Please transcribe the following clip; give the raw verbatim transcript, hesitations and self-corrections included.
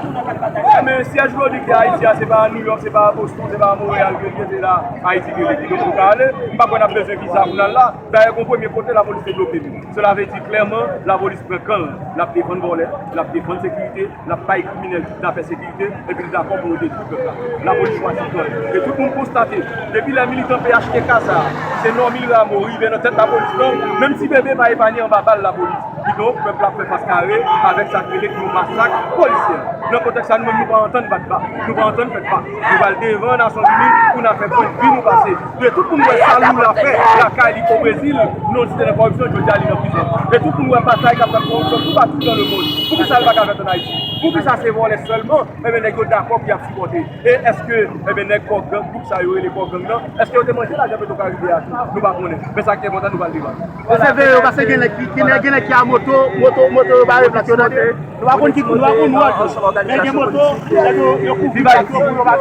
Wi, men syèj Loni ki Ayiti a, se pa a New York, se pa a Boston, se pa a Montréal ke l ye, se la Ayiti ke l ye. Kidonk nou ka ale. M pa kwè n ap bezwen viza pou n al la. Dayè, gon premye kote lapolis te bloke nou. Cela veut dire klèman, lapolis pran kan l, l ap defann vòlè, l ap defann sekirite, l ap bay kriminèl ki t ap fè sekirite, epi l dakò pou yo detwi pèp la. Lapolis chwazi kan l. E tout moun konstate, depi lè militan P H T K sa a, se Normil Rameau, rive nan tèt lapolis lan, menm ti bebe pa epanye anba bal lapolis. Kidonk, pèp la ap fè fas kare avèk sa k rele yon masak polisyè. Nan kontèks sa, nou menm, nou pa antann bat ba, nou pa antann fèt ba. Nou pral devan Nasyonzini pou n al fè pwen vi nou pase. E tout moun wè sa Lula fè lakay li o Brezil, nou di se nan kòripsyon, jodi a li nan prizon. E tout moun wè batay k ap fèt kòripsyon toupatou nan lemonn. Poukisa l pa ka fèt ann Ayiti? Poukisa se vòlè sèlman, enben, nèg yo dakò pou y ap sipòte? E èske, enben, nèg kò gang, gwoup sa yo rele kò gang nan, èske yo te manje lajan Petro Caribe a tou? Nou pa konnen. Men sa ki enpòtan, nou pral devan. Obsève yo, paske gen nèg ki, gen nèg, gen nèg ki a moto, moto, moto yo bare plat yo nan de. Nou pa konn ki, nou pa konn wòd. Men gen moto, nèg yo, yo kouvri plat yo pou yo pa.